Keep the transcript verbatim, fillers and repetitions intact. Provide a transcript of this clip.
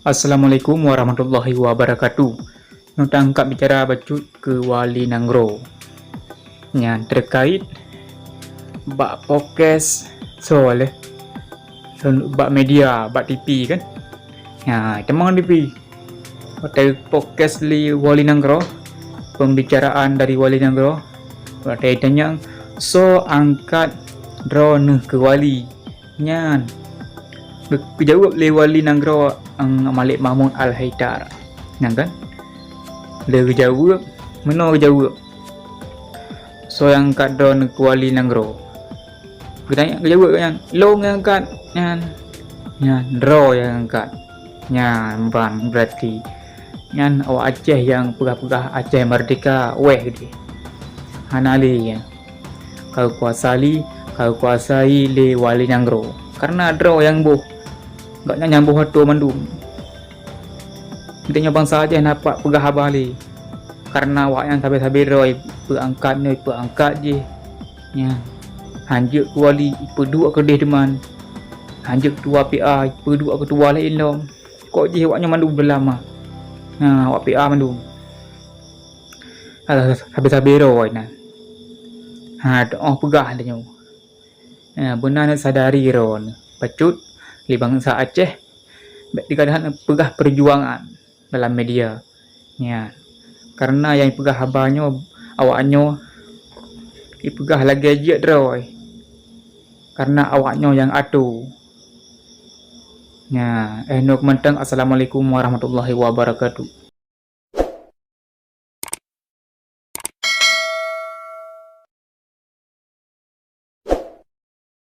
Assalamualaikum warahmatullahi wabarakatuh. Nyoe ta angkat bicara bacut keu wali nanggroe. Nyan terkait bak podcast soe lé. Soe bak media, bak T V kan. Nyan, teuma T V. Watèe podcast lé wali nanggroe, pembicaraan dari wali nanggroe, watèe tanyong, "Soe angkat droeneuh keu wali?" Nyan. Geu-, geujaweueb lé wali nanggroe, Ang Malik Mahmud Al-Haidar. Nyan kan? Lé geujaweueb, meunoe geujaweueb, "Soe nyang angkat droeneuh keu wali nanggroe?" Geutanyong, geujaweueb nyan, "Lôn nyang angkat." Nyan. Nyan, droe nyang angkat. Nyan ban berarti. Nyan awak Aceh nyang peugah-peugah Aceh merdeka, wéh geude. Hana lé nyan. Ka geukuasai, ka geukuasai lé wali nanggroe. Karena droe nyang boh. Gobnyan nyang boh atoe mandum. Geutanyoe bansa Aceh na pat peugah haba lé. Karena awaknyan sabe-sabe droe peuangkat nyoe, peuangkat jih. Nyan. Hanjeuet keu wali, ipeuduek keudeh teuma. Hanjeuet ketua P A, ipeuduek ketua laén lom. Kok jih awaknyoe mandum deulam ah. Ha, awak P A mandum. Alah, sabe-sabe droe nyan. Ha, teu'oh peugah tanyoe. Ha, beuna neusadari droeneuh. Bacut lé bansa Aceh, bèk teugadan peugah perjuangan dalam media. Nyan. Karena nyang peugah haba nyoe, awaknyoe ipeugah lagèe jeuet droe. Karena awaknyoe nyang atoe. Nyan, eh, nyoe keumantong, Assalamualaikum warahmatullahi wabarakatuh.